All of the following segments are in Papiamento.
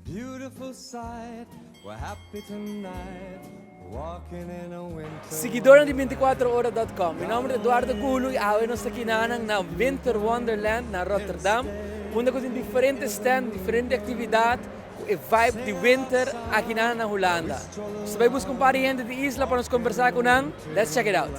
Beautiful sight, we're happy tonight, walking in a winter. Siguidornan di 24ora.com, mi nomber ta Eduardo Gulu y awe nos ta kinanan na Winter Wonderland na Rotterdam, unda cu tin diferente stand, diferente actividad cu e vibe di winter akinanan na Hulanda. Nos ta bay busca un par di hende di isla pa nos conversa cu nan, let's check it out.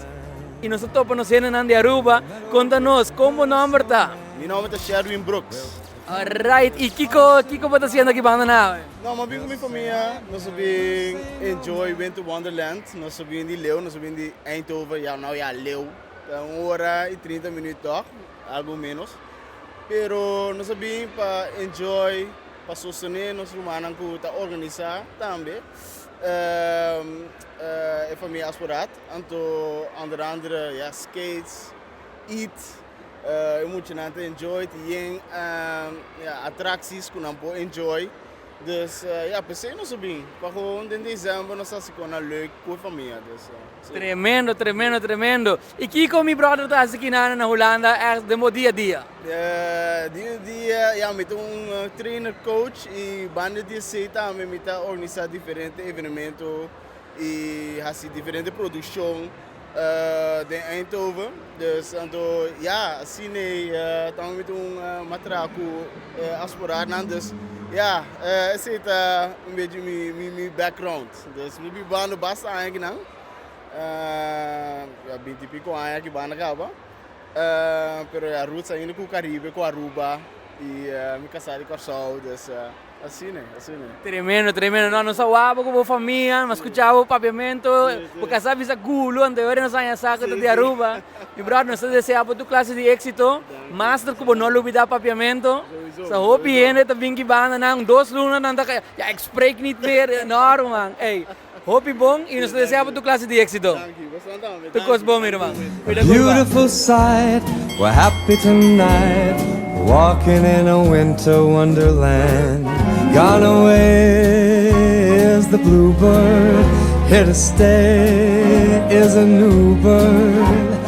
Y nos ta topa nos hendenan di Aruba, conta nos, con bo nomber ta? Mi nomber ta Sherwin Brooks. Alright, y kico kico bo ta haciendo aki banda na awe? No, mi a bin cu mi famia, nos a bin enjoy Winter Wonderland, nos a bin di leu, nos a bin di Eindhoven, ya nou ya leu, ta un ora y trinta minuut toch, algo menos, pero nos a bin pa enjoy, pa sostene nos rumannan cu ta organisa tambe e famia Asporaat, anto onder andere ya skates, eat. E muchanan ta enjoy, tin yen atracties cu nan por enjoy. Dus ya, p'esey nos a bin, pa gewoon den december nos haci cosnan leuk cu e famia. Dus si. Tremendo, tremendo, tremendo. Y kico mi brother ta haci kinan na Hulanda echt den bo dia a dia? Dia a dia, ya, mi ta un trainer coach y banda di esey tambe mi ta organisa diferente evenemento y haci diferente produccion. Den Eindhoven. Dus anto ya, asina ei tamba mi ta un matra ku asporanan. Dus ya, esei ta un bechi mi background. Dus mi bibando basta aña akinan, ya binti i piko aña aki banda kaba. Pero ya roots ainda ku Karibe, ku Aruba i mi kasá di Kòrsou. Dus. Asina, asina. Tremendo, tremendo. No, nos a wak ku bo famia, nos a skucha bo papiamentu, bo kasá bisa gulo, anto ora nos haña sa ku ta di Aruba. Mi bròder, nos ta desea bo tur klase di éksito, master ku bo no lubidá papiamentu. Sa hopi hende ta bin ki banda nan, dos luna nan ta kaya, ja ik spreek niet meer, no ruman, ey, hopi bon i nos ta desea bo tur klase di éksito. Tur kos bon mi ruman. Cuida curva. Beautiful sight, we're happy tonight, walking in a winter wonderland. Gone away is the bluebird, here to stay is a new bird.